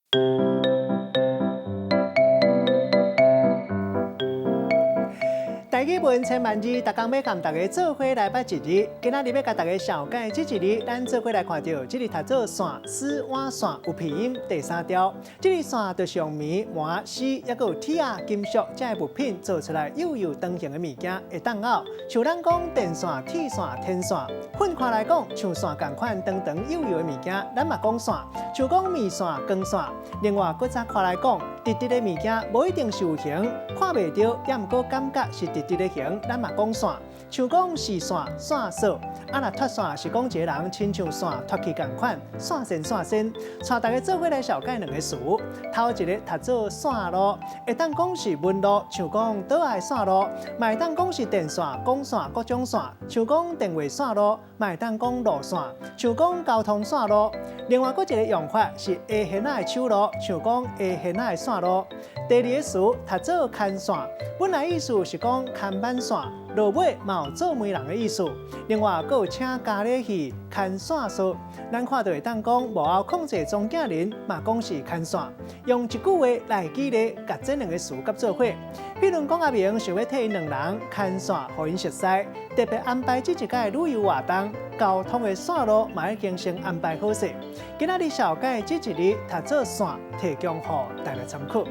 台語文千萬字，逐工欲共大家做伙來捌一字。今仔日欲共大家紹介這一字，咱做伙來看著，這字讀做線，絲碗線有鼻音第三調。這字線就是用棉、麻、絲，抑閣有鐵仔、金屬這个物品做出來幼幼長形的物件，會當拗。像咱講電線、鐵線、天線，分開來講，像線仝款長長幼幼的物件，咱嘛講線。像講麵線、光線。另外，閣再看來講，直直的物件無一定是有形，看袂著，抑毋過感覺是直直的形，咱嘛講線。像講視線、線索，啊若脫線是講一個人親像線脫去仝款，線線線線。帶大家做伙來紹介兩个詞，頭一个讀做線路，會當講是文路，像講桌仔的線路；嘛會當講是電線、光線各種線，像講電話線路；嘛會當講路線，像講交通線路。另外，閣一个用法是下弦仔的手路，像講下弦仔的線路。第二个詞讀做牽線，本來意思是講牽挽線，落尾嘛有做媒人的意思。另外，閣有請咖喱戲牽線術，咱看著會當講幕後控制莊敬人，嘛講是牽線。用一句話來舉例，共這兩个詞佮做伙。比如講阿明想欲替𪜶兩人牽線，予𪜶熟似，特別安排這一擺旅遊活動，交通的線路嘛已經先安排好勢。今仔日紹介這一字讀做線，提供予大家參考。